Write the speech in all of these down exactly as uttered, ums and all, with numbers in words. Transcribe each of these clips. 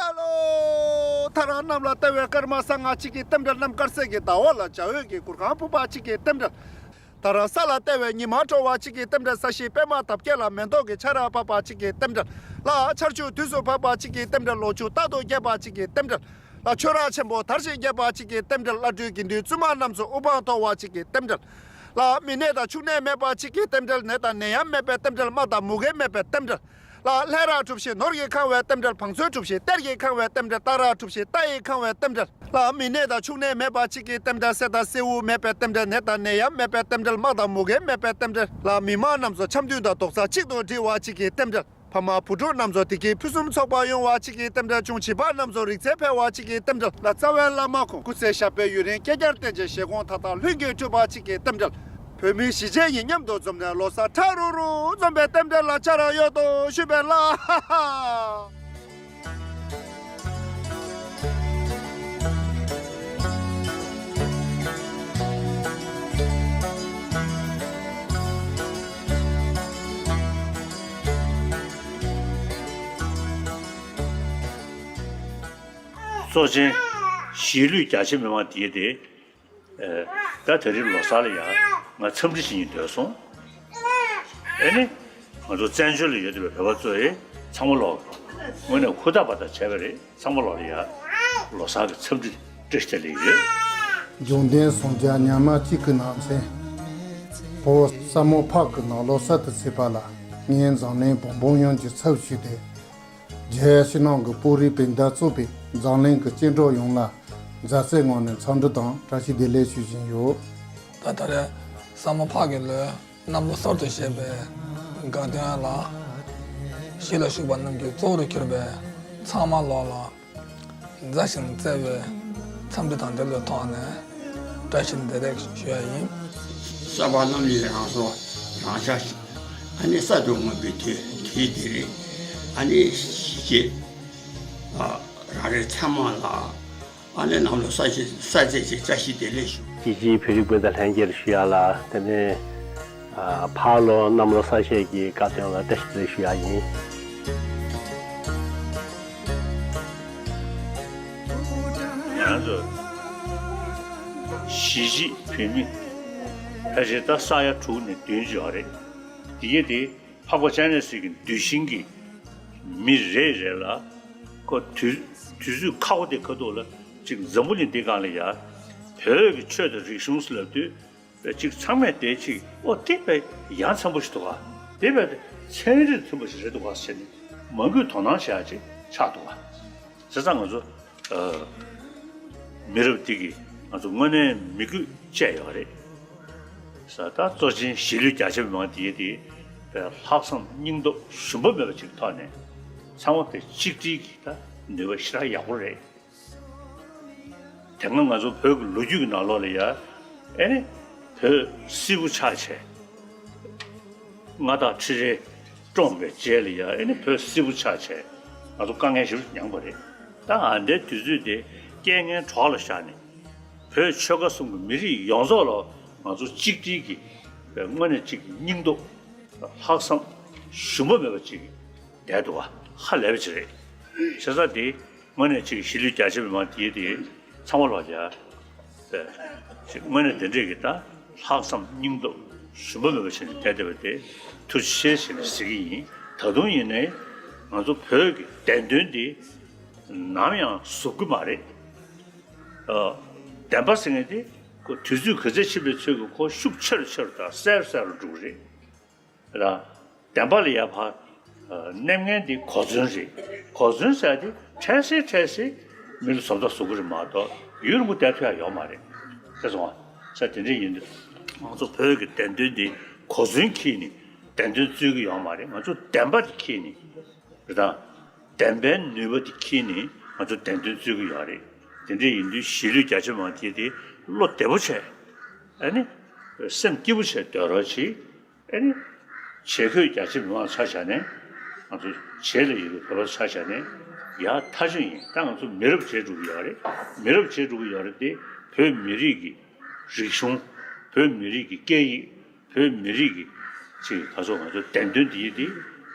ཨ་ལོ། ཐ་ར་གནམ་ལ་བལྟ་བའི་སྐར་མ་གསང་སྔགས་གཅིག་གི་རྟེན་འབྲེལ། གནམ་དཀར་གསལ་གྱི་ཟླ་བ་ལ་བྱ་འོད་ཀྱི་གུར་ཁང་ཕུབ་པ་གཅིག་གི་རྟེན་འབྲེལ། ཐ་ར་ས་ལ་བལྟ་བའི་ཉི་མ་དྲོ་བ་གཅིག་གི་རྟེན་འབྲེལ། ས་གཞི་པད་མ་འདབ་བརྒྱད་ལ་མེ་ཏོག་གི་ཆར་བབས་པ་གཅིག་གི་རྟེན་འབྲེལ། ལ་ཆར་ཆུ་དུས་སུ་བབས་པ་གཅིག་གི་རྟེན་འབྲེལ། ལོ་ཕྱུགས་རྟག་ཏུ་རྒྱས་པ་གཅིག་གི་རྟེན་འབྲེལ། ལ་ཆོས་ར་ཆེན་པོ་དར་ཞིང་རྒྱས་པ་གཅིག་གི་རྟེན་འབྲེལ། བླ་སྤྲུལ་དགེ་འདུན་བཙུན་མ་རྣམས་སུ་དབུ་འཕང་མཐོ་བ་གཅིག་གི་རྟེན་འབྲེལ། ལ་མི་ནད་དང་ཕྱུགས་ནད་མེད་པ་གཅིག་གི་རྟེན་འབྲེལ། ནད་དང་ནད་ཡམས་མེད་པའི་རྟེན་འབྲེལ། དམག་དང་མུ་གེ་མེད་པའི་རྟེན་འབྲེལ། ལ་ལྷས་ར་གྲུ་བཞི་ནོར་གྱིས་ཁང་བའི་རྟེན་འབྲེལ། བང་མཛོད་གྲུ་བཞི་གཏེར་གྱིས་ཁང་བའི་རྟེན་འབྲེལ། སྟག་ར་གྲུ་བཞི་རྟ་ཡིས་ཁང་བའི་རྟེན་འབྲེལ། ལ་མི་ནད་དང་ཕྱུགས་ནད་མེད་པ་གཅིག་གི་རྟེན་འབྲེལ། སེར་དང་སེརཝ་མེད་པའི་རྟེན་འབྲེལ། ནད་དང་ནད་ཡམས་མེད་པའི་རྟེན་འབྲེལ། དམག་དང་མུ་གེ་མེད་པའི་རྟེན་འབྲེལ། ལ་མི་མང་རྣམས་སུ་འཆམ་མཐུན་དང་རྡོག་རྩ་གཅིག་ཏུ་སྒྲིལ་བ་གཅིག་གི་རྟེན་འབྲེལ། ཕ་མ་བུ་ཕྲུག་རྣམས་སུ་བདེ་སྐྱིད་ཕུན་སུམ་ཚོགས་པ་ཡོང་བ་གཅིག་གི་རྟེན་འབྲེལ། ཆུང་བྱིས་པ་རྣམས་སུ་རིག་རྩལ་འཕེལ་བ་གཅིག་གི་རྟེན་འབྲེལ། ལ་རྩ་བའི་བླ་མ་ཁོང་སྐུ་ཚེ་ཞབས་པད་ཡུན་རིང་བསྐལ་བརྒྱར་བརྟན་ཅིང་བཞེད་དགོངས་མཐའ་དག་ལྷུན་གྱིས་གྲུབ་པ་གཅིག་གི་རྟེན་འབྲེལ། བོད་མི་གཞིས་བྱེས་གཉིས་མཉམ་དུ་འཛོམས་ནས་ལོ་གསར་ཁྲ་རུ་རུ་འཛོམས་པའི་རྟེན་འབྲེལ་ལ་བཅར་ཡོད་དོ་ཞུས་པས་ལ། གཙོ་ཆེན་གཞིས་ལུས་རྒྱ་ཆེ་མི་མང་དེ་དེ། ད་དེ་རིང་ལོ་གསར་ལ་ཡང་ང་འཚམས་འདྲི་བྱེད་སྙིང་འདོད་སོང་། ཨེ་ནི། ང་ཚོ་བཙན་བྱོལ་ལ་ཡོད་བསྡད་པའི་བོད་པ་ཚོ་ཡིས་ཚང་མ་ལོག་དངོས་གནས་ཧུར་ཐག་འབད་ཐག་བྱས་པ་རེད། ཚང་མ་ལོག་ལ་ཡང་ལོ་གསར་གྱི་འཚམས་འདྲི་བཀྲ་ཤིས་བདེ་ལེགས་ཡོད། འབྱུང་ལྡན་སངས་རྒྱས་ཉི་མ་གཅིག་གི་ནང་ཚན། བོད་ས་མོ་ཕག་གི་ནང་ལོ་གསར་དུ་ཚེས་པ་ལ་ངས་འཛམ་གླིང་བུམ་བུམ་ཡོངས་ཀྱི་ཚབ་ཞུས་ཏེ། རྒྱལ་ཕྱི་ནང་གི་བོད་རིགས་སྤུན་ཟླ་གཙོས་པའི་འཛམ་གླིང་གི་སྐྱེ་འགྲོ་ཡོངས་ལ་མཛའ་བརྩེའི་ངང་ནས་འཚམས་འདྲི་དང་བཀྲ་ཤིས་བདེ་ལེགས་ཞུ་བཞིན་ཡོད། ད་ད་རེས་ས་མོ་ཕག་གི་ལོའི་གནམ་ལོ་གསར་དུ་བཞད་པའི་དགའ་སྟོན་ལ་གཞིས་ལ་བཞུགས་པ་རྣམས་ཀྱི་གཙོ་བོར་གྱུར་པའི་ཚང་མ་ལོག་ལ་མཛའ་ཞིང་བརྩེ་བའི་འཚམས་འདྲི་དང་འབྲེལ་བའི་ཐོག་ནས་བཀྲ་ཤིས་བདེ་ལེགས་ཞུ་ཡ་ཡིན། གསར་པ་རྣམས་ལ་རང་སྲོག་རང་ཤ་ཞིག་ཨ་ནི་གསར་དུ་མངོན་པའི་དུས་དུས་འདིར་ཨ་ནི་གཞིས་བྱེས་རང་རེ་ཚང་མ་ལ་ཨ་ནི་གནམ་ལོ་གསར་ཞིག་གསར་ཚེས་ཀྱི་བཀྲ་ཤིས་བདེ་ལེགས་ཞུ། གཞིས་བྱེས་བོད་རིགས་སྤུན་ཟླ་ལྷན་རྒྱས་ལ་ཞུ་ཡ་ལ་དེ་ནས་ཕར་ལོ་གནམ་ལོ་གསར་བཞད་ཀྱི་དགའ་སྟོན་ལ་བཀྲ་ཤིས་བདེ་ལེགས་ཞུ་ཡ་ཡིན། ང་ཚོ་གཞིས་བྱེས་བོད་མི་ཕལ་ཆེར་ད་ས་ཡ་དྲུག་ནས་བདུན་ཡོད་རེད། དེ་གས་དེ་འཕགས་པ་སྤྱན་རས་གཟིགས་ཀྱི་གདུལ་ཞིང་གི་མི་རེ་རེ་ལ་ཁོ་དུས་དུས་ཚོད་ཁག་པོ་དེ་ཁ་ཐུག་ལ་ཅིག་འཛམ་བུ་གླིང་འདི་སྒང་ལ་ཡ་བོད་ཀྱི་ཆོས་དང་རིག་གཞུང་ཟེར་ལབ་དུས། ཅིག་ཚང་མས་དེ་ཅིག་ཨོ་དེ་དཔེ་ཡ་མཚན་པོ་ཞིག་འདུག་ག་དེ་དཔེ་ཚན་རིག་མཐུན་པ་ཞིག་རེད་འདུག་ག་ཟེར་ནས་མང་པོས་དོ་སྣང་བྱེད་ཡ་ཅིག་ཆགས་འདུག་ག་བྱས་ཙང་ང་ཚོ་མི་རབས་འདི་གིས་ང་ཚོ་དངོས་གནས་མི་དགོས་བཅས་ཡོད་རེད། ས་ད་གཙོ་ཆེན་གཞིས་ལུས་རྒྱ་ཆེ་མི་མང་དེ་དེ་དཔེ་ལྷག་བསམ་སྙིང་སྟོབས་ཞུམ་པ་མེད་པ་ཅིག་ཐོག་ནས་ཚང་མ་དཔེ་གཅིག་སྒྲིལ་གྱི་ད་ནུས་པ་ཞེ་དྲག་ཡག་པོ་རེད། དེ་སྔ་ང་ཚོ་བོད་ཀྱི་ལོ་རྒྱུས་ཀྱི་ནང་ལོགས་ལ་ཡ། ཨེ་ནི། བོད་སིལ་བུ་ཆགས་བྱས། མངའ་བདག་ཁྲི་རལ་བཀྲོངས་པའི་རྗེས་ལ་ཡ་ཨེ་ནི་བོད་སིལ་བུ་ཆགས་བྱས། ང་ཚོ་དཀའ་ངལ་ཞེ་པོ་མྱངས་པ་རེད། ད་ཨ་འདའི་དུས་ཚོད་དེ་རྐྱེན་ངན་གྲོགས་ལ་བཞག་ནས། བོད་ཆོལ་ཁ་གསུམ་གྱི་མི་རིགས་ཡོངས་རྫོགས་ལ་ང་ཚོ་གཅིག་སྒྲིལ་གྱིས་དངོས་གནས་གཅིག་སྙིང་སྟོབས་ལྷག་བསམ་ཞུམ་པ་མེད་པ་ཅིག་བསྡད་འདུག་ག་ཧ་ལས་པ་ཅིག་རེད། བྱས་ཙང་དེ། དངོས་གནས་ཅིག་གཞིས་ལུས་རྒྱ་ཆེ་མི་མང་དེ་དེ་ཚང་མ་ལོག་ཡ། ཅིག་དངོས་གནས་དེ་འདྲས་ཀྱི་ད་ལྷག་བསམ་སྙིང་སྟོབས་ཞུམ་པ་མེད་པ་བྱས་ནས་བསྡད་བསྡད་པ་དེ་ཐུགས་རྗེ་ཆེ་ཞེས་ནས་ཟེར་གྱི་ཡིན། ད་དུང་ཡིན་ནའི་ང་ཚོ་བོད་ཀྱི་བདེན་དོན་འདི་ནམ་ཡང་ཟུག་གི་མ་རེད། ཨ། བདེན་པ་ཟེར་མཁན་དེ་ཁོ་དུས་ཚོད་ག་ཚད་ཕྱིན་པའི་ཚོད་ཀྱིས་ཁོ་ཤུགས་ཆེ་རུ་ཆེ་རུ་དང་གསལ་རུ་གསལ་རུ་འགྲོ་གི་རེད། ར། བདེན་པ་ལ་ཡ་ཕར། ཨ། གནས་མཁན་འདི་གོ་མཚོན་རེད། གོ་མཚོན་ཟེར་ཡ་དེ་འཕྲལ་སེལ་འཕྲལ་སེལ་མི་ལ་བཟོ་ལྟ་བཟོ་གི་རེད་མ་གཏོགས་ཡུན་རིང་པོ་བསྡད་ཐུབ་ཡ་ཡོད་མ་རེད། ཤེས་སོང་ང་། ས་དེ་འདྲ་ཡིན་དུས་ང་ཚོ་བོད་ཀྱི་བདེན་དོན་འདི་གོ་མཚོན་འཁྱེར་ནས་བདེན་དོན་རྩོད་ཀྱི་ཡོད་མ་རེད། ང་ཚོ་བདེན་པ་དེ་འཁྱེར་ནས་རེད་ད། བདེན་པའི་ནུས་པ་དེ་འཁྱེར་ནས་ང་ཚོ་བདེན་དོན་རྩོད་ཀྱི་ཡོད་རེད། དེ་འདྲ་ཡིན་དུས་གཞིས་ལུས་རྒྱ་ཆེ་མང་དེ་དེ་བློ་བདེ་པོ་བྱས། ཨ་ནི། སེམས་སྐྱིད་པོ་བྱས་སྡོད་རོགས་གྱིས། ཨེ་ནི། བྱེས་འཁོད་རྒྱ་ཆེ་མི་མང་ཆ་བཞག་ནས། ང་ཚོ་བྱེས་ལ་ཡོད་པའི་བོད་པ་ཆ་བཞག་ནས། ཡག་ཐག་ཆོད་ཡིན། ད་ང་ཚོ་མི་རབས་བྱེས་འགྲོ་གི་ཡོད་རེད། མི་རབས་བྱེས་འགྲོ་གི་ཡོད་རེད་དེ། བོད་མི་རིགས་ཀྱི་རིག་གཞུང་། བོད་མི་རིགས་ཀྱི་སྐད་ཡིག་བོད་མི་རིགས་ཀྱི་ཅིག་ད་ཚོ་ང་ཚོ་བདེན་དོན་འདི་ཡིན་ཏེ།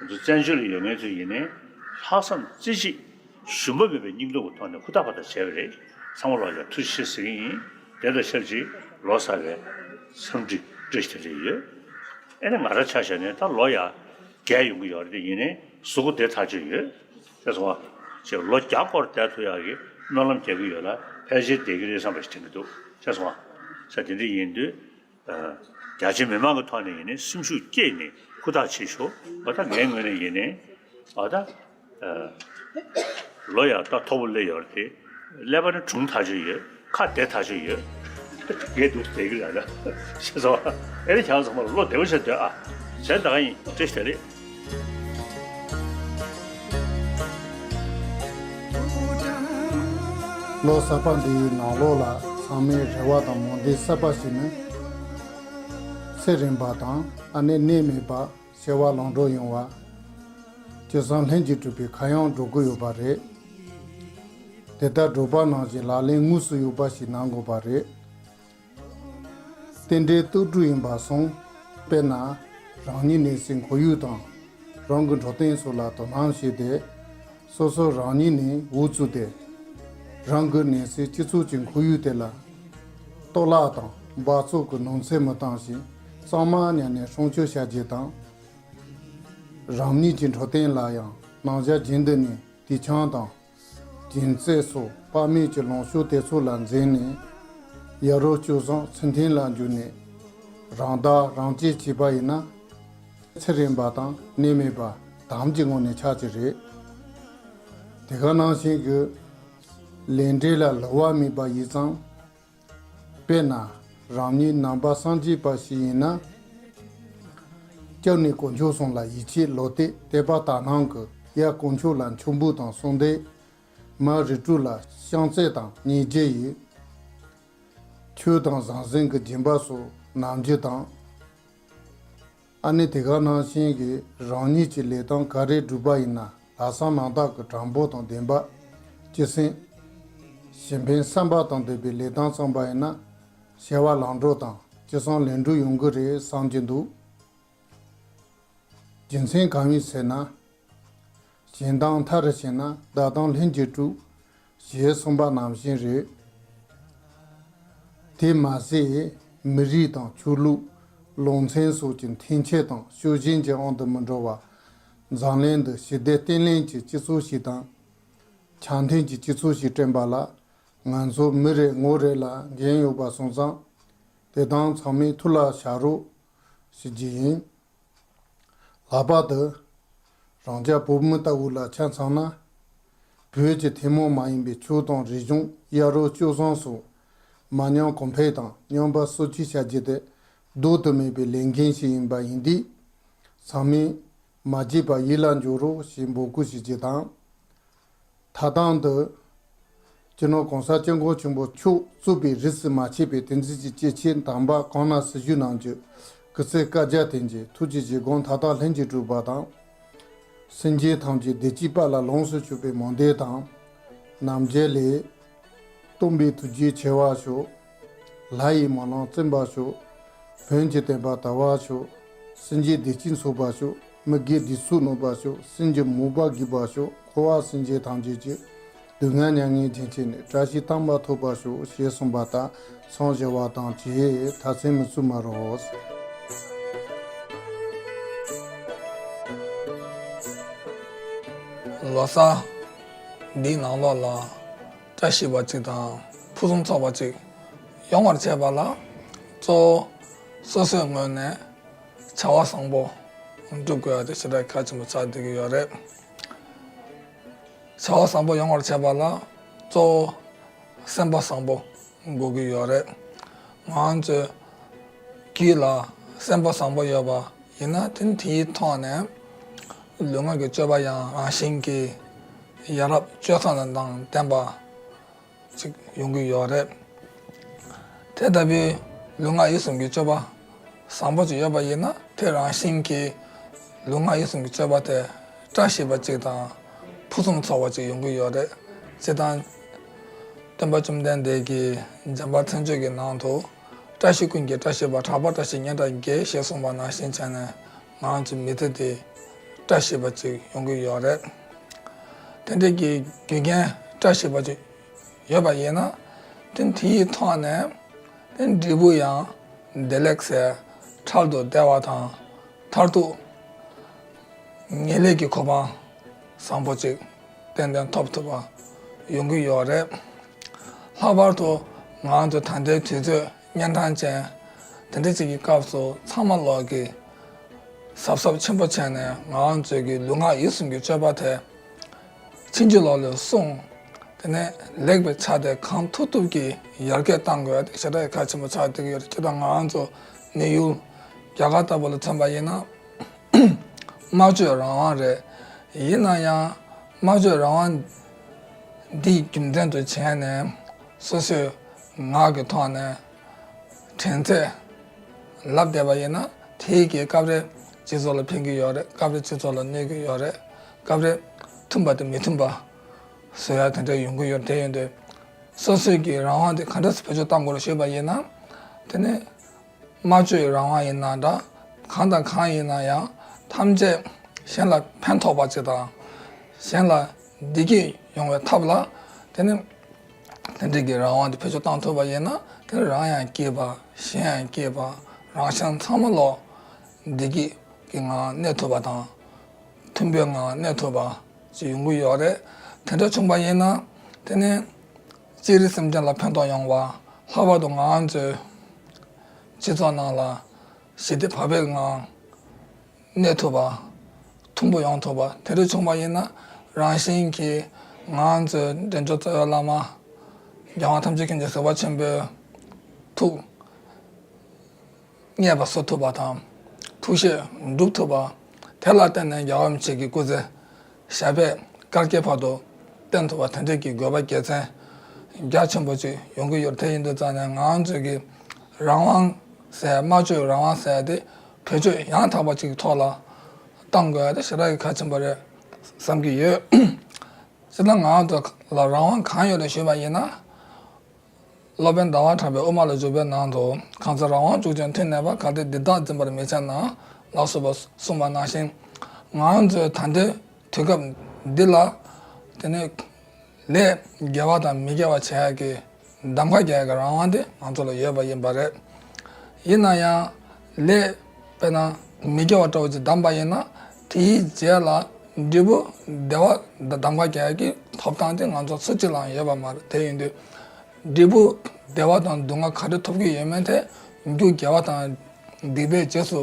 ང་ཚོ་བཙན་བྱོལ་ལ་ཡོད་མཁན་ཚོ་ཡིན་ནའི་ལྷག་བསམ་རྩེ་གཅིག་ ཞུམ་པ་མེད་པའི་སྙིང་སྟོབས་ཀྱི་ཐོག་ནས་ཧུར་ཐག་ཧུར་ཐག་བྱས་པ་རེད། ཚང་མ་ལོག་ལ་ཐུགས་རྗེ་ཆེ་ཟེར་གྱི་ཡིན། དེ་དང་ཆབས་ཅིག་ལོ་གསར་བའི་འཚམས་འདྲི་བཀྲ་ཤིས་བདེ་ལེགས་ཡོད། ཨེ་ནས་ང་རང་ཆ་བཞག་ནས་ད་ལོ་ཡ་བརྒྱད་ཡོང་གི་ཡོད་རེད། དེ་ཡིན་ནའི་གཟུགས་པོ་བདེ་ཐག་ཆོད་ཡོད། ཤེས་སོང་ང་། ཅེས་ལོ་བརྒྱ་སྐོར་བསྡད་ཐུབ་ཡག་གི་སྨོན་ལམ་རྒྱག་གི་ཡོད་ལ། ཕལ་ཆེར་བསྡད་ཀྱི་རེད་བསམ་པ་ཞིག་དྲན་གྱི་འདུག། ཤེས་སོང་ང་། ས་དེ་འདྲ་ཡིན་དུས། རྒྱ་ཆེ་མི་མང་གི་ཐོག་ནས་ཡིན་ནའི་སེམས་ཤུགས་བསྐྱེད་ནས་ཧུར་ཐག་བྱེད་ཤོག། འོ་ད་ངའི་ངོས་ནས་ཡིན་ནའི་འོ་ད་ལོ་ཡང་ད་མཐོ་པོ་སླེབས་ཡོད་རེད་དེ། ཀླད་པ་ནི་གྲུང་ཐག་ཆོད་ཡོད། ཁ་བདེ་ཐག་ཆོད་ཡོད། ངས་འདུག་བསྡད་ཀྱི་རེད་ལ། ཤེས་སོང་། ཨེ་རེད། ཁྱེད་ཚང་མ་ལ་བློ་བདེ་པོ་བྱས་སྡོད་ཨ། གཞན་ད་ག་ཡིན། བཀྲ་ཤིས་བདེ་ལེགས། ལོ་གསར་པ་འདིའི་ནང་ལོགས་ལ་ཚང་མའི་རེ་བ་དང་མོས་འདུན་གསར་པ་ཞིག་ནི། ཚེ་རིང་བ་དང་ཨ་ནེ་ནད་མེད་པ། བྱ་བ་ལམ་འགྲོ་ཡོང་བ། ཅི་བསམ་ལྷུན་གྱིས་གྲུབ་པའི་ཁ་གཡང་སྒྲོག་གི་ཡོད་པ་རེད། དེ་ལྟར་སྒྲོག་པ་ནང་བཞིན་ལག་ལེན་དངོས་སུ་ཡོད་པ་ཞིག་གནང་དགོས་པ་རེད། རྟེན་འབྲེལ་གཏོར་སྒྲུབ་ཡིན་པ་སོང་། དཔེར་ན། རང་ཉིད་གནས་སའི་ཁོར་ཡུག་དང་། རང་གི་འགྲོ་སྟངས་སོགས་ལ་དོ་སྣང་བྱས་ཏེ། སོ་སོ་རང་ཉིད་ནས་འུ་ཚུགས་ཏེ། རང་གི་གནས་སའི་སྤྱི་ཚོགས་ཀྱི་ཁོར་ཡུག་དེ་ལ་གཏོར་བརླག་དང་འབག་བཙོག་གི་ནོར་འཚེ་མི་བཏང་ཞིང་གཙང་མ་ཉར་ནས་སྲུང་སྐྱོབ་བྱ་རྒྱུ་དང་། རང་ཉིད་ཀྱི་འགྲོ་སྟངས་ལ་ཡང་ནང་བཞིན་རྒྱུན་དུ་ནས་དུས་ཆེན་དང་། སྦྱིན་སྲེག་སོགས་དཔག་མེད་ཀྱི་ལོངས་སྤྱོད་དེ་ཚོ་ལ་འཛེམས་ནས། ཡ་རབས་སྤྱོད་བཟང་ཚུལ་མཐུན་ལ་འཇུག་ནས། རང་བདག་རང་གཅེས་བྱས་པ་ཡིན་ན། ཚེ་རིང་བ་དང་ནད་མེད་པ་དམ་གྱི་ངང་ནས་ཆགས་ཀྱི་རེད། དེ་ག་ནང་བཞིན་གྱི་ལས་འབྲས་ལ་བསླུ་བ་མེད་པ་ཡིན་ཙང་། དཔེར་ན། རང་ཉིད་ནང་པ་སངས་རྒྱས་པ་ཞིག་ཡིན་ན། སྐྱབས་གནས་དཀོན་མཆོག་གསུམ་ལ་ཡིད་ཆེས་བློ་གཏད། དད་པ་དག་སྣང་གིས་ཡར་དཀོན་མཆོག་ལ་མཆོད་འབུལ་དང་གསོལ་འདེབས། མ་རིགས་དྲུག་ལ་བྱམས་བརྩེ་དང་སྙིང་རྗེ་ཡིས། ཆོས་དང་ཟང་ཟིང་གི་སྦྱིན་པ་སོགས་གནང་རྒྱུ་དང་། ཨ་ནི་དེ་ག་ནང་བཞིན་གྱི་རང་ཉིད་ཀྱི་ལས་དོན་ག་རེ་བསྒྲུབས་པ་ཡིན་ན་ལྷག་བསམ་རྣམ་དག་གི་དྲང་པོ་དང་ལྡན་པ། སྤྱི་སེམས། གཞན་ཕན་བསམ་པ་དང་ལྡན་པའི་ལས་དོན་བརྩམས་པ་ཡིན་ན། བྱ་བ་ལམ་འགྲོ་དང་ཅི་བསམ་ལེགས་འགྲུབ་ཡོང་གི་རེད་བསམ་གྱི་འདུག། རྒྱུ་མཚན་གང་ཡིན་ཟེར་ན། གཞན་དང་མཐའ་རུ་ཕྱིན་ན་བདག་དང་ལྷན་ཅིག་གྲོགས། ཞེས་གསུངས་པ་ནང་བཞིན་རེད། དེ་མ་ཟད་མི་རིགས་དང་ཆོས་ལུགས། ལུང་ཚན་སོགས་ཀྱི་འཐེན་འཁྱེར་དང་ཤུགས་རྐྱེན་གྱི་དབང་དུ་མི་འགྲོ་བར། འཛམ་གླིང་འདི་ཞི་བདེ་བརྟན་ལྷིང་གི་སྤྱི་ཚོགས་ཤིག་དང་། འཆམ་མཐུན་གྱི་སྤྱི་ཚོགས་ཤིག་བསྐྲུན་པ་ལ། ང་ཚོ་མི་རེ་ངོ་རེ་ལ་འགན་ཡོད་པ་སོང་ཙང་། དེ་དག་ཚང་མས་ཐུགས་ལ་བཞག་རོགས་ཞུ་རྒྱུ་ཡིན། ལྷག་པར་དུ། རང་ཅག་བོད་མི་ལྟ་བུ་ལ་ཆ་མཚོན་ན། བོད་ཀྱི་ཐུན་མོང་མ་ཡིན་པའི་ཆོས་དང་རིག་གཞུང་། ཡ་རབས་སྤྱོད་བཟང་སོགས་མ་ཉམས་གོང་འཕེལ་དང་། ཉམས་པ་སོར་ཆུད་བྱ་རྒྱུ་དེ་ལྡོག་ཏུ་མེད་པའི་ལས་འགན་ཞིག་ཡིན་པ་ཡིན་དུས། ཚང་མས་མ་བརྗེད་པར་ཡིད་ལ་འཇོག་རོགས་ཞེས་འབོད་སྐུལ་ཞུ་རྒྱུ་དང་། ཐ་དང་དུ། སྤྱི་ནོར་༸གོང་ས་༸སྐྱབས་མགོན་ཆེན་པོ་མཆོག་གཙོས་པའི་རིས་སུ་མ་ཆད་པའི་དེང་དུས་ཀྱི་སྐྱེས་ཆེན་དམ་པ་གང་ན་སུ་བཞུགས་གནང་རྒྱུ། སྐུ་ཚེ་བསྐལ་བརྒྱར་བརྟན་ཅིང་ཐུགས་ཀྱི་བཞེད་དགོངས་མཐའ་དག་ལྷུན་གྱིས་གྲུབ་པ་དང་། སེམས་ཅན་ཐམས་ཅད་བདེ་སྐྱིད་དཔལ་ལ་ལོངས་སུ་སྤྱོད་པའི་སྨོན་འདུན་དང་། ནམ་མཇལ་ལས། སྟོན་པའི་ཐུགས་རྗེ་ཆེ་བར་ཤོག། ལྷ་ཡི་སྨོན་ལམ་བརྩོན་པར་ཤོག། བོན་གྱི་བསྟན་པ་དར་བར་ཤོག། སེམས་ཅན་བདེ་སྐྱིད་འཚོ་བར་ཤོག། མི་དགེ་སྡིག་སོགས་ནོར་བར་ཤོག། སེམས་ཀྱི་མོས་པ་རྒུད་པར་ཤོག། འཁོར་བ་སེམས་ཅན་ཐམས་ཅད་ཀྱི། སྡུག་བསྔལ་མྱ་ངན་རྒྱུན་ཆད་ནས། བཀྲ་ཤིས་དམ་པ་ཐོབ་པར་ཤོག། ཞེས་གསུངས་པ་ལྟར་འཚམས་ཞུ་བ་དང་བཅས་མཐར་ཕྱིན་མི་བསྐྱུར་མ་རོགས། ལོ་གསར་འདིའི་ནང་ལོགས་ལ་བཀྲ་ཤིས་པ་གཅིག་དང་ཕུན་སུམ་ཚོགས་པ་གཅིག་ཡོང་བར་བྱེད་པ་ལ། གཙོ་བོ་སོ་སོའི་ངོས་ནས་བྱ་བ་བཟང་པོ་སྒྲུབ་དགོས་ཡ་དེ་ཞེ་དྲག་གལ་ཆེན་པོ་ཆགས་བསྡད་ཀྱི་ཡོད་རེད། བྱ་བ་བཟང་པོ་ཡོང་བར་བྱེད་པ་ལ་གཙོ་བོ་སེམས་པ་བཟང་པོ་དགོས་ཀྱི་ཡོད་རེད། ང་ཚོའི་རྒྱུད་ལ་སེམས་པ་བཟང་པོ་ཡོད་པ་ཡིན་ན། དེ་དེའི་ཐོག་ནས་ལུས་ངག་གི་སྤྱོད་པ་ཡང་རང་བཞིན་གྱིས་ཡ་རབས་སྤྱོད་བཟང་དང་ལྡན་པ་ཅིག་ཡོང་གི་ཡོད་རེད། དེ་ལྟ་བུའི་ལུས་ངག་ཡིད་གསུམ་གྱི་སྤྱོད་པ་བཟང་པོ་ཅིག་ཡོད་པ་ཡིན་ན། དེ་རང་བཞིན་གྱིས་ལུས་ངག་ཡིད་གསུམ་གྱི་སྤྱོད་པ་དེ་བཀྲ་ཤིས་པ་ཅིག་དང་ཕུན་སུམ་ཚོགས་པ་ཅིག་ཡོང་གི་ཡོད་རེད། སྤྱིར་བཏང་སྟོན་པ་བཅོམ་ལྡན་འདས་ཀྱིས་འཇམ་དཔལ་མཚན་བརྗོད་ཀྱི་ནང་དུ། བཀྲ་ཤིས་ཀུན་གྱི་བཀྲ་ཤིས་པ། གྲགས་པ་བཀྲ་ཤིས་སྙན་གྲགས་རྒྱས། ཞེས་གསུངས་པ་ནང་བཞིན་བྱས་ནས་ང་ཚོའི་མི་ཚེ་དེ་བཀྲ་ཤིས་པ་ཅིག་ཡོང་གི་ཡོད་རེད། དེ་འདྲ་གི་རྒྱུ་རྐྱེན་བཀྲ་ཤིས་པ་ཅིག་ཡོད་པ་ཡིན་ན། དེ་དེའི་ཐོག་ནས་དེ་འབྲས་བུ་ཡང་བདེ་ལེགས་ཟེར་འཕྲལ་དུ་བདེ་བ་དང་མཐར་ཐུག་ངེས་ལེགས་ཀྱི་གོ་འཕང་བཟང་པོ་ཅིག་ཏན་ཏན་ཐོབ་ཐུབ་པ་ཡོང་གི་ཡོད་རེད། ལྷག་པར་དུ་ང་ཚོ་ད་ལྟའི་དུས་ཚོད་གཉན་འཕྲང་ཅན་དེ་འདྲ་ཅིག་གི་སྐབས་སུ་ཚང་མ་ལོག་གི་གཟབ་གཟབ་ཆེན་པོ་བྱས་ནས་ང་ཚོའི་གི་ལུས་ངག་ཡིད་གསུམ་གྱི་སྤྱོད་པ་དེ་ཕྱིན་ཅི་ལོག་ལས་བསྲུང་། དེ་ནས་ལེགས་པའི་ཆ་དེ་གང་ཐུབ་ཐུབ་ཀྱིས་ཡར་རྒྱས་གཏང་དགོས་ཡ་དེ་ཞེ་དྲག་གལ་ཆེན་པོ་ཆགས་བསྡད་ཀྱི་ཡོད་རེད། སྤྱིར་བཏང་ང་ཚོ་གནས་ཡུལ་རྒྱ་གར་ལྟ་བུ་ལ་མཚོན་པ་ཡིན་ན། སྨྲ་བརྗོད་རང་དབང་རེད། ཡིན་ན་ཡང་སྨྲ་བརྗོད་རང་དབང་འདི་རྒྱུ་མཚན་དུ་བྱས་ནས་སོ་སོའི་ངག་གི་ཐོག་ནས་དྲན་ཚད་ལབ་བསྡད་པ་ཡིན་ན། དེའི་གི་སྐབས་རེ་སྤྱི་ཚོགས་ལ་ཕན་གྱི་ཡོད་རེད། སྐབས་རེ་སྤྱི་ཚོགས་ལ་གནོད་ཀྱི་ཡོད་རེད། སྐབས་རེ་མཐུན་པ་དང་མི་མཐུན་པ་བཟོ་ཡ་དེ་འདྲ་ཡོང་གི་ཡོད་རེད། དེ་ཡིན་དུས་སོ་སོའི་གི་རང་དབང་དེ་ག་འདྲ་སེ་བེད་སྤྱོད་གཏང་དགོས་རེད་ཞུས་པ་ཡིན་ན། དེ་ནི་སྨྲ་བརྗོད་རང་དབང་ཡིན་ན་འདྲ། གང་དང་གང་ཡིན་ན་ཡང་ཐམས་ཅད་གཞན་ལ་ཕན་ཐོགས་པ་ཅིག་དང་། གཞན་ལ་བདེ་སྐྱིད་ཡོང་བའི་ཐབས་ལ། དེ་ནི་དེ་འདྲ་གི་རང་དབང་དེ་བེད་སྤྱོད་གཏང་ཐུབ་པ་ཡིན་ན། དེ་ནི་རང་ཡང་སྐྱིད་པ། གཞན་ཡང་སྐྱིད་པ། རང་གཞན་ཚང་མ་ལོག་བདེ་སྐྱིད་ཀྱི་ངང་གནས་ཐུབ་པ་དང་། མཐུན་པའི་ངང་གནས་ཐུབ་པ་ཅིག་ཡོང་གི་ཡོད་རེད། དེ་འདྲ་བྱུང་པ་ཡིན་ན། དེ་ནི་སྤྱིར་སེམས་ཅན་ལ་ཕན་ཐོགས་ཡོང་བ། ལྷག་པར་དུ་ང་ཚོའི་སྤྱི་ཚོགས་ནང་ལ་ཞི་བདེ་བག་ཕེབས་ངང་གནས་ཐུབ་པ། མཐུན་པོ་ཡོང་ཐུབ་པ་དེ་འདྲ་བྱུང་བ་ཡིན་ན། རང་བཞིན་གྱིས་ང་ཚོའི་འདྲེན་མཆོག་རྩ་བའི་བླ་མ་རྒྱལ་དབང་ཐམས་ཅད་མཁྱེན་ཅིང་གཟིགས་པ་ཆེན་པོའི་ཐུགས་མཉེས་པ་བཟོ་ཐུབ་པ་དང་། ཐུགས་བཞེད་འགྲུབ་ཐུབ་པ། དེ་ལ་བརྟེན་ནས་རྒྱལ་བ་རིན་པོ་ཆེ་གི་སྐུ་ཚེ་ཞབས་པད་བསྐལ་བརྒྱའི་བར་དུ་བརྟན་ཐུབ་པ་དེ་འདྲ་གི་དགོས་པ་དགེ་མཚན་རྒྱ་ཆེན་པོ་ཅིག་ཡོང་གི་ཡོད། དེ་ཡིན་དུས་ཙང་ནས་ང་ཚོས་ཀྱི་རང་དབང་ཟེར། སྨྲ་བརྗོད་རང་དབང་ཟེར་དེ་བེད་སྤྱོད་ཡང་དག་པ་ཅིག་གི་ཐོག་ལ་གཏང་དགོས་ཡ་དེ་ཞེ་དྲག་གི་གལ་ཆེན་པོ་རེད་བསམ་གྱི་ཡོད། སྤྱིར་བཏང་ང་ཚོ་ལ་རང་དབང་གང་ཡོད་རེད་ཞུས་པ་ཡིན་ན། སློབ་དཔོན་ཟླ་བ་གྲགས་པའི་དབུ་མ་ལ་འཇུག་པའི་ནང་དུ། གང་ཚེ་རང་དབང་ཕྱུག་ཅན་མཐུ་ནུས་པ། གལ་ཏེ་འདི་དག་འཛིན་པར་མི་བྱེད་ན། ལ་སོགས་པ་གསུངས་པ་ནང་བཞིན། ང་ཚོའི་ད་ལྟའི་དུས་སྐབས་འདི་ལ་དེ་ནི་ལས་དགེ་བ་དང་མི་དགེ་བ་བྱེད་ཡག་གི་གདམ་ཁ་རྒྱག་ཡག་གི་རང་དབང་དེ་ང་ཚོ་ལ་ཡོད་པ་ཡིན་པ་རེད། ཡིན་ན་ཡང་ལས་དཔེར་ན་མི་དགེ་བ་འདྲ་བོ་ཅིག་བདམས་པ་ཡིན་ན། དེའི་རྗེས་ལ་འབྲས་བུ་བདེ་བ་གདམ་ཁ་རྒྱག་ཡག་གི་ཐོབ་ཐང་དེ་ང་ཚོ་སུ་གཅིག་ལའང་ཡོད་པ་མ་རེད། དེ་ཡིན་དུས་འབྲས་བུ་བདེ་བ་དང་སྡུག་བསྔལ་ག་རེ་ཐོབ་ཀྱི་ཡོད་མེད་དེ་རྒྱུ་དགེ་བ་དང་སྡིག་པའི་རྗེས་སུ་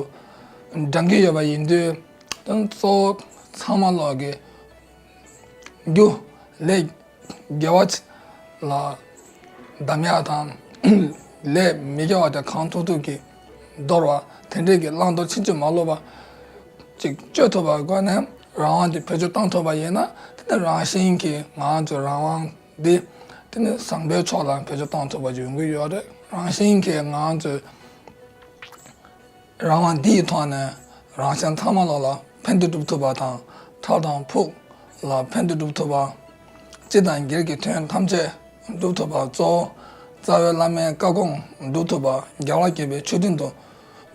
འབྲང་གི་ཡོད་པ་ཡིན་དུས། དོན་གཙོ་བོ་ཚང་མ་ལོག་གི་རྒྱུ་ལས་དགེ་བ་ལ་གདམ་ཡག་དང་། ལས་མི་དགེ་བ་དེ་གང་ཐུབ་ཐུབ་ཀྱིས་དོར་བ། དེ་འདྲས་ཀྱི་བླང་དོར་ཕྱིན་ཅི་མ་ལོག་པ་ཅིག་སྤྱོད་ཐུབ་པའི་སྒོ་ནས་རང་དབང་དེ་བེད་སྤྱོད་བཏང་ཐུབ་པ་ཡིན་ན། དེ་ནི་རང་བཞིན་གྱིས་ང་ཚོའི་རང་དབང་འདི་དེ་ནི་བཟང་པོའི་ཕྱོགས་ལ་བེད་སྤྱོད་བཏང་ཐུབ་པ་ཅིག་ཡོང་གི་ཡོད་རེད། རང་བཞིན་གྱིས་ང་ཚོའི་རང་དབང་འདིའི་ཐོག་ནས་རང་གཞན་ཚང་མ་ལོག་ལ་ཕན་བདེ་སྒྲུབ་ཐུབ་པ་དང་། ཁྲག་དང་ཕུགས་ལ་ཕན་བདེ་སྒྲུབ་ཐུབ་པ། སྤྱི་དང་སྒེར་གྱི་དོན་ཐམས་ཅད་སྒྲུབ་ཐུབ་པ། གཙོ་བོ་རྩ་བའི་བླ་མའི་བཀའ་དགོངས་སྒྲུབ་ཐུབ་པ། རྒྱལ་བ་དགྱེས་པའི་མཆོད་སྤྲིན་དུ་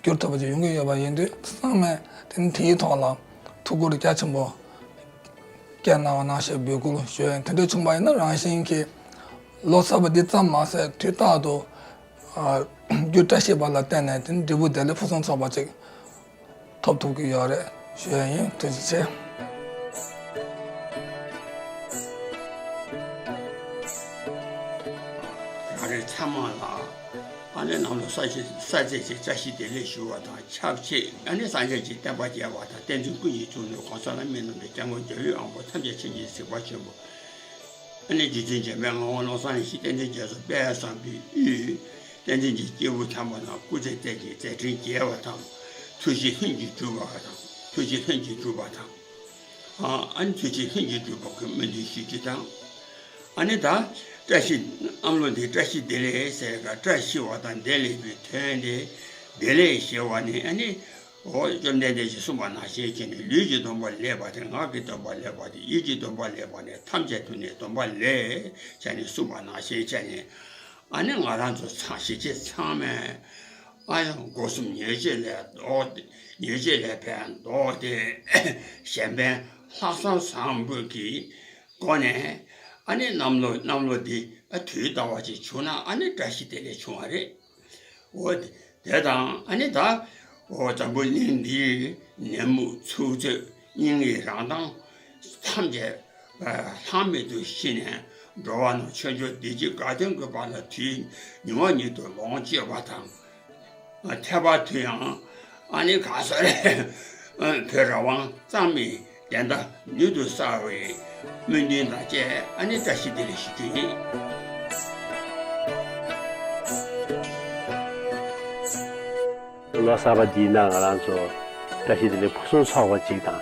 འགྱུར་ཐུབ་པ་ཅིག་ཡོང་གི་ཡོད་པ་ཡིན་དུས། ཚང་མས་དེ་ནི་དེའི་ཐོག་ལ་ཐུགས་ཁུར་རྒྱ་ཆེན་པོ་བསྐྱལ་གནང་བ་ནང་བཞིན་འབོད་སྐུལ་ཞུ་ཡིན། དེ་འདྲ་བྱུང་པ་ཡིན་ན། རང་བཞིན་གྱིས་ལོ་གསར་པ་འདི་ཙམ་མ་ཟད་དུས་རྟག་ཏུ་ཨ་རྒྱུ་བཀྲ་ཤིས་པ་ལ་བརྟེན་ནས་དེ་འབྲས་བུ་བདེ་ལེགས་ཕུན་སུམ་ཚོགས་པ་ཅིག་ཐོབ་ཐུབ་ཀྱི་ཡོད་རེད་ཞུ་ཡ་ཡིན། ཐུགས་རྗེ་ཆེ། ང་རང་ཚང་མ་ལ་ཨ་ནི་ནང་ལ་ས་ཆ་ས་ཆ་ཆེ་བཀྲ་ཤིས་བདེ་ལེགས་ཞུ་བ་དང་ཆབས་ཅིག། ཨ་ནི་སངས་རྒྱས་ཀྱི་བསྟན་པ་རྒྱས་པ་དང་། བསྟན་འཛིན་སྐུ་ཡི་ཐུགས་ནི་གོང་ས་ལ་སྨིན་གནང་བའི་སྐྱབས་མགོན་རྒྱལ་བའི་དབང་པོ་ཐམས་ཅད་མཁྱེན་ཅིང་གཟིགས་པ་ཆེན་པོ། ཨ་ནི་རྗེ་བཙུན་འཇམ་དཔལ་ངག་དབང་བློ་བཟང་ཡེ་ཤེས་བསྟན་འཛིན་རྒྱ་མཚོ་དཔལ་བཟང་པོའི་དབུས་བསྟན་འཛིན་གྱི་སྐྱེས་བུ་དམ་པ་རྣམས་སྐུ་ཚེ་གཏེར་གྱི་མཛད་འཕྲིན་རྒྱས་པ་དང་། ཐུགས་རྗེ་ལྷུན་གྱིས་གྲུབ་པ་དང་། ཐུགས་རྗེ་ལྷུན་གྱིས་གྲུབ་པ་དང་། ཨ་ནི་ཐུགས་རྗེ་ལྷུན་གྱིས་གྲུབ་པ་གི་སྨོན་འདུན་ཞུ་རྒྱུ་དང་། ཨ་ནི་ད་བཀྲ་ཤིས་གནམ་ལོ་འདི་བཀྲ་ཤིས་བདེ་ལེགས་ཟེར་ག་བཀྲ་ཤིས་པ་དང་བདེ་ལེགས་པའི་དོན་དེ། བདེ་ལེགས་ཞེས་པ་ནི་ཨ་ནི། འོ་བཅོམ་ལྡན་འདས་ཀྱིས་གསུངས་པ་ནང་བཞིན་བྱས་ནས། ལུས་ཀྱི་སྡོམ་པ་ལེགས་པ་དེ། ངག་གི་སྡོམ་པ་ལེགས་པ་དེ། ཡིད་ཀྱི་སྡོམ་པ་ལེགས་པ་ནི། ཐམས་ཅད་དུ་ནི་སྡོམ་པ་ལེགས་བྱས་ནས་གསུངས་པ་ནང་བཞིན་བྱས་ནས། ཨ་ནི་ང་རང་ཚོ་ཚང་གཞིས་བྱེས་ཚང་མས་ཨ་ཡང་སྒོ་གསུམ་ཉེས་བྱས་ལས་ལྡོག་སྟེ། ཉེས་བྱས་ལས་ཕན་འདོགས་ཏེ། གཞན་ཕན་ལྷག་བསམ་བཟང་པོ་གིས་ སྒོ་ནས་ཨ་ནི་གནམ་ལོ་གནམ་ལོ་འདི་ཨ་དུས་ཟླ་བ་གཅིག་བྱུང་ན་ཨ་ནི་བཀྲ་ཤིས་བདེ་ལེགས་བྱུང་བ་རེད། འོ་དེ་དང་ཨ་ནི་ད་འོ་འཛམ་བུ་གླིང་འདིའི་ནད་མུག་ཚུགས་ཚོད་སྙིང་གི་རང་མདངས་ཐམས་ཅད་ལྷང་མེད་དུ་ཞི་ནས་འགྲོ་བ་རྣམས་ཆོས་འབྱོར་བདེ་སྐྱིད་དགའ་སྟོན་གྱི་བར་ལ་དུས་ཉི་མ་ཉིད་དུ་ལོངས་སྤྱོད་པ་དང་། ཐེག་པ་དུས་ཡང་ཨ་ནི་ག་ས་རེ་བོད་རང་དབང་གཙང་མའི་བདེན་མཐའ་མྱུར་དུ་གསལ་བའི་སྨོན་འདུན་དང་བཅས་ཨ་ནི་བཀྲ་ཤིས་བདེ་ལེགས་ཞུ་རྒྱུ་ཡིན། ལོ་གསར་པ་འདིའི་ནང་ང་རང་ཚོ་བཀྲ་ཤིས་བདེ་ལེགས་ཕུན་སུམ་ཚོགས་པ་ཅིག་དང་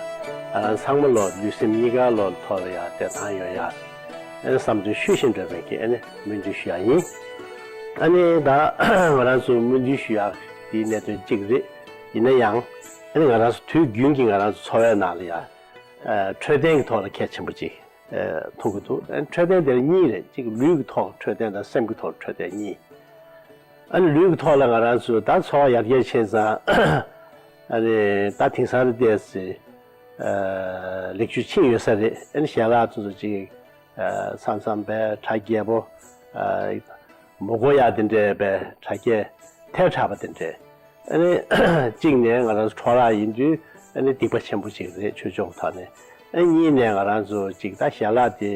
ང་རང་ཚང་མ་ལོ་ལུས་སེམས་གཉིས་ཀ་ལོ་ཐོག་ལ་ཡང་བདེ་ཐང་ཡོང་ཡ། ཨ་ནི་བསམ་དོན་ཤུལ་བཞིན་འགྲུབ་པའི་གི་ཨ་ནི་སྨོན་འདུན་ཞུ་ཡ་ཡིན། ཨ་ནི་ད་ང་རང་ཚོ་སྨོན་འདུན་ཞུ་ཡ་དེའི་གནད་དོན་གཅིག་རེད། ཡིན་ན་ཡང་ཨ་ནི་ང་རང་ཚོ་དུས་རྒྱུན་གྱི་ང་རང་ཚོ་འཚོ་བའི་ནང་ལ་ཡ་འཕྲོད་བསྟེན་གྱི་ཐོག་ལ་གལ་ཆེན་པོ་ཅིག་མཐོང་གི་འདུག་འཕྲོད་བསྟེན་དེ་ལ་གཉིས་རེད། གཅིག་ལུས་ཀྱི་ཐོག་འཕྲོད་བསྟེན་དང་སེམས་ཀྱི་ཐོག་འཕྲོད་བསྟེན་གཉིས། ཨ་ནི་ལུས་ཀྱི་ཐོག་ལ་ང་རང་ཚོ་ད་འཚོ་བ་ཡར་རྒྱས་ཕྱིན་ཙང་ཨ་ནི་ད་དེང་སང་ལ་བལྟས་ཚེ་ལེགས་ཤོས་ཕྱིན་ཡོད་ས་རེད། ཨ་ནི་ཞལ་ལག་དེ་ཚོ་ཅིག་མཚམས་མཚམས་པའི་གྲ་རྒྱས་པོ་མི་དགོས་ཡ་དེ་འདྲའི་པའི་གྲ་རྒྱས་ཐལ་དྲགས་པ་དེ་འདྲའི། ཨ་ནི་གཅིག་ནས་ང་རང་ཚོ་འཕྲོ་བརླག་ཡིན་དུས་ཨ་ནི་སྡིག་པ་ཆེན་པོ་ཅིག་རེད་ཆོས་ཕྱོགས་ཐོག་ནས། ཨ་གཉིས་ནས་ང་རང་ཚོ་ཅིག་ད་ཞལ་ལག་དེ་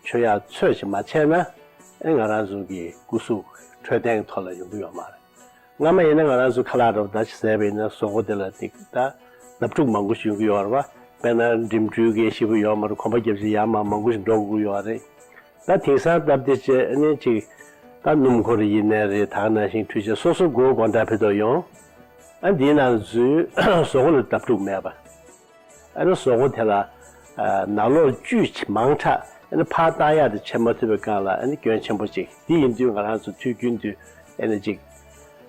མཆོད་ཡག་ཚོད་ཅིག་མ་བྱས་ན་ཨ་ནི་ང་རང་ཚོ་གི་སྐུ་གཟུགས་འཕྲོད་བསྟེན་གྱི་ཐོག་ལ་ཡོང་གི་ཡོད་མ་རེད། སྔ་མ་ཡིན་ན་ང་རང་ཚོ་ཁ་ལག་འདྲ་པོ་ད་ཅིག་བཟས་པ་ཡིན་ན་ཟོག་གོ་དེ་ལ་ཏིག་ད་ནབ་ཕྲུག་མང་པོ་ཞིག་ཡོང་གི་ཡོད་རེད་བ། དཔེར་ན་འགྲིམ་འགྲུལ་གྱི་ཞེ་པོ་ཡོད་མ་རེད། གོམ་པ་རྒྱབ་ཅིག་ཡར་མར་མང་པོ་ཞིག་འགྲོ་དགོས་ཀྱི་ཡོད་རེད། ད་དེང་སང་སྟབས་བདེ་བྱས་ཨ་ནི་ཅིག་ད་སྣུམ་འཁོར་ཡིན་ནའི་རེད། ད་ག་ནང་བཞིན་འཕྲུལ་ཆས་སོ་སོ་སྒོ་སྒོ་འདྲ་ཕེབས་དུ་ཡོང་། ཨ་འདིའི་ནང་འཛུལ་ཟོག་གོ་ལ་ནབ་ཕྲུག་མེད་པ། ཨ་ནི་ཟོག་གོ་དེ་ལ་ནང་ལོགས་བཅུད་མང་དྲགས་ཨ་ནི་ཕར་བཏང་ཡག་དེ་བྱེད་མ་ཐུབ་པའི་སྒང་ལ་ཨ་ནི་སྐྱོན་ཆེན་པོ་ཅིག་འདི་ཡིན་དུས་ང་རང་ཚོ་དུས་རྒྱུན་དུ་ཨ་ནི་ཅིག་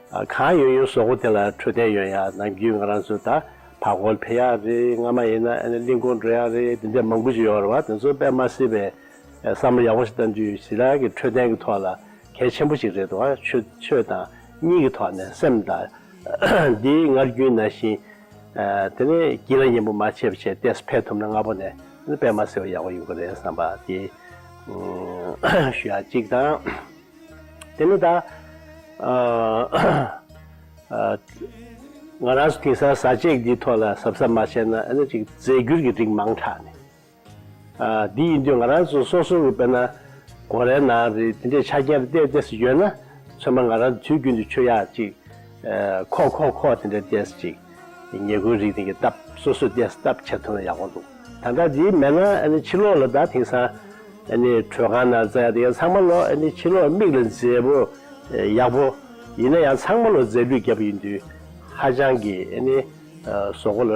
གང་ཡོང་ཡོང་ཟོག་གོ་དེ་ལ་འཕྲོད་བསྟེན་ཡོང་ཡག་ནམ་རྒྱུན་ང་རང་ཚོ་ད་བར་སྐོར་ཕེབས་ཡག་རེད། སྔ་མ་ཡིན་ན་ཨ་ནི་གླིང་སྐོར་འགྲོ་ཡག་རེད། དེ་འདྲ་མང་པོ་ཞིག་ཡོད་རེད་བ། དེ་ཚོ་དཔེ་མ་སྲིད་པའི་བསམ་བློ་ཡག་པོ་ཞིག་བཏང་དུས་ཞི་ལྷག་གི་འཕྲོད་བསྟེན་གྱི་ཐོག་ལ་གལ་ཆེན་པོ་ཞིག་རེད་འདུག་བ། ཆོས་ཆོས་དང་གཉིས་ཀྱི་ཐོག་ནས་སེམས་དང་འདི་སྔར་རྒྱུན་ནང་བཞིན། དེ་ནས་སྐྱིད་ལ་ཉན་པོ་མ་བྱས་པ་བྱས་ཏེ་ཕེབས་ཐུབ་ན་སྔ་པོ་ནས་དཔེ་མ་སྲིད་པ་ཡག་པོ་ཡོང་གི་རེད་བསམ་པ་དེ་ཞུ་ཡག་གཅིག་དང་། དེ་ནས་ད་ང་རང་ཚོ་དེང་སང་བཟའ་བཅའ་འདིའི་ཐོག་ལ་གཟབ་གཟབ་མ་བྱས་ན་ཨ་ནི་ཅིག་རྫས་འགྱུར་གྱི་རིགས་མང་དྲགས་ནས། འདི་ཡིན་དུས་ང་རང་ཚོ་སོ་སོ་གི་དཔེར་ན་སྒོ་རའི་ནང་རེད། དེ་འདྲའི་ཆ་རྐྱེན་རེ་ཏོག་ཙམ་ཡོད་ན་ཚང་མ་ང་རང་དུས་རྒྱུན་དུ་མཆོད་ཡག་ཅིག་ཁོག་ཁོག་ཁོག་དེ་འདྲ་ཏོག་ཙམ་ཅིག་ཉེ་འཁོར་རིགས་དེ་གི་སྟབས་སོ་སོས་ཏོག་ཙམ་སྟབས་བྱེད་ཐུབ་ན་ཡག་པོ་འདུག་ད་ལྟ་འདི་མེད་ན་ཨ་ནི་ཕྱི་ལོགས་ལ་ད་དེང་སང་ཨ་ནི་དྲོད་ཁང་ནང་རྫ་ཡག་དེ་ག་ཚང་མ་ལོ་ཨ་ནི་ཕྱི་ལོགས་མིག་ལ་མཛེས་པོ་ཡག་པོ་ཡིན་ན་ཡང་ཚང་མ་ལོ་རྫས་ལུད་བརྒྱབ་པ་ཡིན་དུས་ཧ་ཅང་གི་ཨ་ནི་ཟོག་པོ་ལ།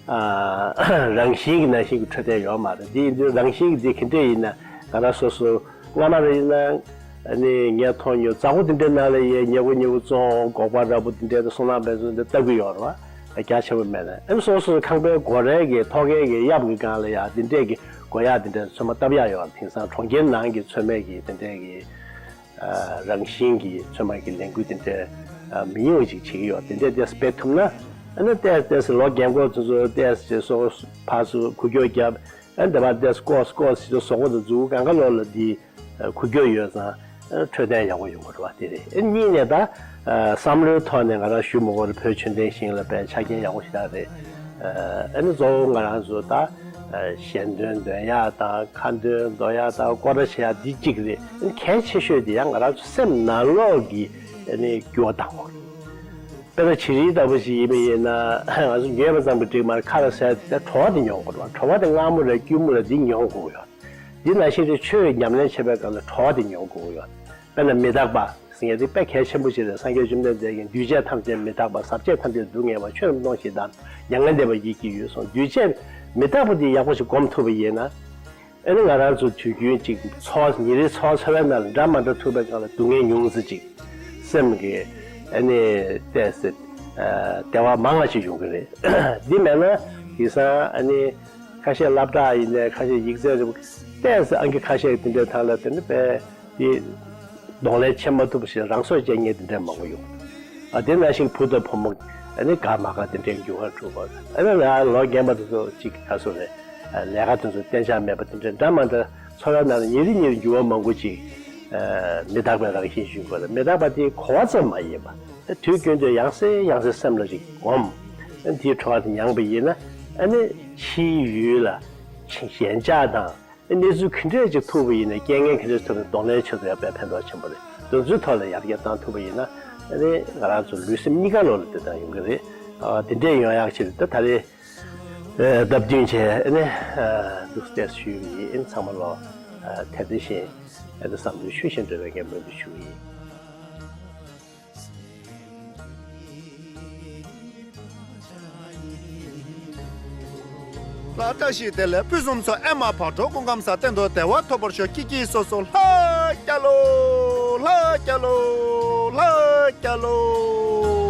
རང་བཞིན་གྱི་ནང་བཞིན་གྱི་འཕྲོད་བསྟེན་ཡོད་མ་རེད། འདི་ཡིན་དུས་རང་བཞིན་གྱི་འདི་ག་འདྲས་ཡིན་ན་ང་རང་སོ་སོ་སྔ་མ་རེ་ཡིན་ན་ཨ་ནི་ངས་མཐོང་མྱོང་། རྫ་གུ་འདི་འདྲའི་ནང་ལ་ཡས་ཉེ་པོ་ཉེ་པོ་བཙོང་སྒོག་པ་འདྲ་པོ་འདི་འདྲའི་གསུང་ལངས་པའི་ཚོ་འདི་ལྟ་གི་ཡོད་རེད་བ། རྒྱ་ཆེ་པོ་མེད་ན་ཨ་ནི་སོ་སོ་ཁང་པའི་སྒོ་རའི་གི་ཐོག་ཁའི་གི་གཡབ་གི་སྒང་ལ་ཡ་འདི་འདྲས་གི་སྒོ་ཡག་འདི་འདྲའི་ཚོད་མ་བཏབ་ཡག་ཡོད་རེད། དེང་སང་གྲོང་ཁྱེར་ནང་གི་ཚོད་མའི་གི་འདི་འདྲས་གི་རང་བཞིན་གྱིས་ཚོད་མ་གི་ལས་འགུལ་དེ་འདྲའི་མི་ཉུང་བ་ཅིག་བྱེད་ཀྱི་ཡོད། དེ་འདྲའི་ཏོག་ཙམ་སྤེལ་ཐུབ་ན་ཨ་ནི་ཏོག་ཙམ་ཏོག་ཙམ་ལོ་རྒན་གོག་དེ་ཚོ་ཏོག་ཙམ་སོ་ཕར་ཚུར་འགུལ་སྐྱོད་བརྒྱབ། ཨ་ནི་འདི་པར་ཏོག་ཙམ་ཀོག་ཀོག་ཟེར་ཏེ་ཟོག་པོ་དང་མཛུ་གུ་གང་ག་ལོག་ལ་འདི་འགུལ་སྐྱོད་ཡོད་ཙང་འཕྲོད་བསྟེན་ཡག་པོ་ཡོང་གི་རེད་བ། དེ་རེད། ཨ་ནི་གཉིས་ནས་ད་བསམ་བློའི་ཐོག་ནས་ང་རང་ཞུ་མི་དགོས་རེད། བོད་ཆོས་ལྡན་ཞིང་ལ་དཔེ་ཆ་རྐྱེན་ཡག་པོ་ཞེ་དྲག་རེད། ཨ་ནི་གཙོ་བོ་ང་རང་ཚོ་ད་ཞལ་འདོན་འདོན་ཡག་དང་ཁ་འདོན་འདོན་ཡག་དང་སྐོར་ར་བྱེད་ཡག་འདི་གཅིག་རེད། ཨ་ནི་གལ་ཆེ་ཤོས་དེ་ཡང་ང་རང་ཚོ་སེམས་ནང་ལོགས་ཀྱི་ཨ་ནི་འགྱུར་བ་གཏང་དགོས་རེད། དཔེར་ན་བྱི་རིལ་ལྟ་བུ་ཞིག་ཡིན་པ་ཡིན་ན་ང་ཚོ་ཉོས་པ་ཙམ་གྱིས་འགྲིག་མ་རེད། ཁ་ལ་ཟས་དེ་བྲོ་བ་དེ་མྱོང་དགོས་རེད་བ། བྲོ་བ་དེ་མངར་མོ་རེད་སྐྱུར་མོ་རེད་འདི་མྱོང་དགོས་ཀྱི་ཡོད། འདི་ནང་བཞིན་རེད། ཆོས་ཉམས་ལེན་བྱེད་པའི་སྐབས་ལ་བྲོ་བ་དེ་མྱོང་དགོས་ཀྱི་ཡོད། དཔེར་ན་མི་རྟག་པ། ཟེར་མཁན་དེ་དཔེ་གལ་ཆེན་པོ་ཞིག་རེད། སངས་རྒྱས་བཅོམ་ལྡན་འདས་ཀྱིས་འདུས་བྱས་ཐམས་ཅད་མི་རྟག་པ། ཟག་བཅས་ཐམས་ཅད་སྡུག་བསྔལ་བ། ཆོས་རྣམས་སྟོང་ཞིང་དག་མྱ་ངན་འདས་པ་ཡིད་ཀྱི་ཡུལ་གསུངས། འདུས་བྱས་མི་རྟག་པ་འདི་ཡག་པོ་ཞིག་སྒོམ་ཐུབ་པ་ཡིན་ན། ཨ་ནི་ང་རང་ཚོ་དུས་རྒྱུན་ཅིག་འཚོ་ཉིན་རེའི་འཚོ་འཚོ་བའི་ནང་ལ་འདྲ་མ་འདྲ་ཐུག་པའི་སྒང་ལ་སྡུག་བསྔལ་ཉུང་ཙམ་ཅིག་སེམས་ཀྱི་ཨ་ནི་ཏོག་ཙམ་བདེ་བ་མང་བ་ཞིག་ཡོང་གི་རེད། འདི་མེད་ན་དེང་སང་ཨ་ནི་ཁ་ཤས་སློབ་གྲྭ་ཡིན་ནའི་ཁ་ཤས་ཡིག་ཚད་རེད། ཏོག་ཙམ་ཨང་ཀི་ཁ་ཤས་དེ་འདྲའི་ཐང་ལ་དེ་ནི་དཔེ། དེ་གདོང་ལེན་བྱེད་མ་ཐུབ་པ་ཞིག་རང་སྲོག་བཅད་མཁན་དེ་འདྲ་མང་པོ་ཡོད། ཨ་དེ་ནང་བཞིན་བུ་དང་བུ་མོ་ཨ་ནི་དགའ་མ་དགའ་དེ་འདྲའི་འགྱུར་བ་འགྲོ་བ། ཨ་ནི་ང་ལོ་རྒན་པ་དེ་ཚོ་གཅིག་ད་སོ་རེད། ལས་ཀ་དེ་ཚོ་གཏན་འཇགས་མེད་པ་དེ་འདྲ་འདྲ་མ་འདྲ་འཚོ་བའི་ནང་ལ་ཉིན་རེ་ཉིན་རེ་འགྱུར་བ་མང་པོ་ཅིག་མི་རྟག་པའི་རང་བཞིན་ཞུ་དགོས་རེད། མི་རྟག་པ་དེ་གོ་བ་ཙམ་མ་ཡིན་པ་དུས་རྒྱུན་དུ་ཡང་སེ་ཡང་སེ་སེམས་ལ་ཅིག་སྒོམ། དེའི་བྲོ་བ་དེ་མྱངས་པ་ཡིན་ན་ཨ་ནི་ཕྱིའི་ཡུལ་ལ་ཞེན་ཆགས་དང་། གནས་ཚུལ་ག་འདྲས་ཅིག་ཐུག་པ་ཡིན་ན་རྐྱེན་ངན་ག་འདྲས་ཐུག་ན་གདོང་ལེན་བྱེད་ཐུབ་ཡ་དཔེ་ཕན་ཐོགས་ཆེན་པོ་རེད། དེ་ཚོའི་ཐོག་ལ་ཡར་རྒྱས་བཏང་ཐུབ་པ་ཡིན་ན་ཨ་ནི་ང་རང་ཚོ་ལུས་སེམས་གཉིས་ཀ་ལོག་ལ་བདེ་ཐང་ཡོང་གི་རེད། ཨ་དེ་འདྲས་ཡོང་ཡག་ཆེད་དུ་ད་ད་རེས་ཨ་སྟབས་བསྟུན་བྱས་ཨ་ནི་ཨ་འདུག་སེ་ཞུས་པ་ཡིན། ཚང་མ་ལོ་ཨ་དེ་དེ་བཞིན་ཨ་ནི་བསམ་ཚུལ་ཤུལ་བཞིན་འགྲོ་བའི་འགན་འབོད་དུ་ཞུ་གི་ཡིན། ལྷ་བཀྲ་ཤིས་བདེ་ལེགས་ཕུན་སུམ་ཚོགས། ཨེ་མ་བག་དྲོ་སྐུ་ཁམས་བཟང་། གཏན་དུ་བདེ་བ་ཐོབ་པར་ཤོག་ཀི་ཀི་སོ་སོ་ལྷ་རྒྱལ་ལོ། ལྷ་རྒྱལ་ལོ། ལྷ་རྒྱལ་ལོ།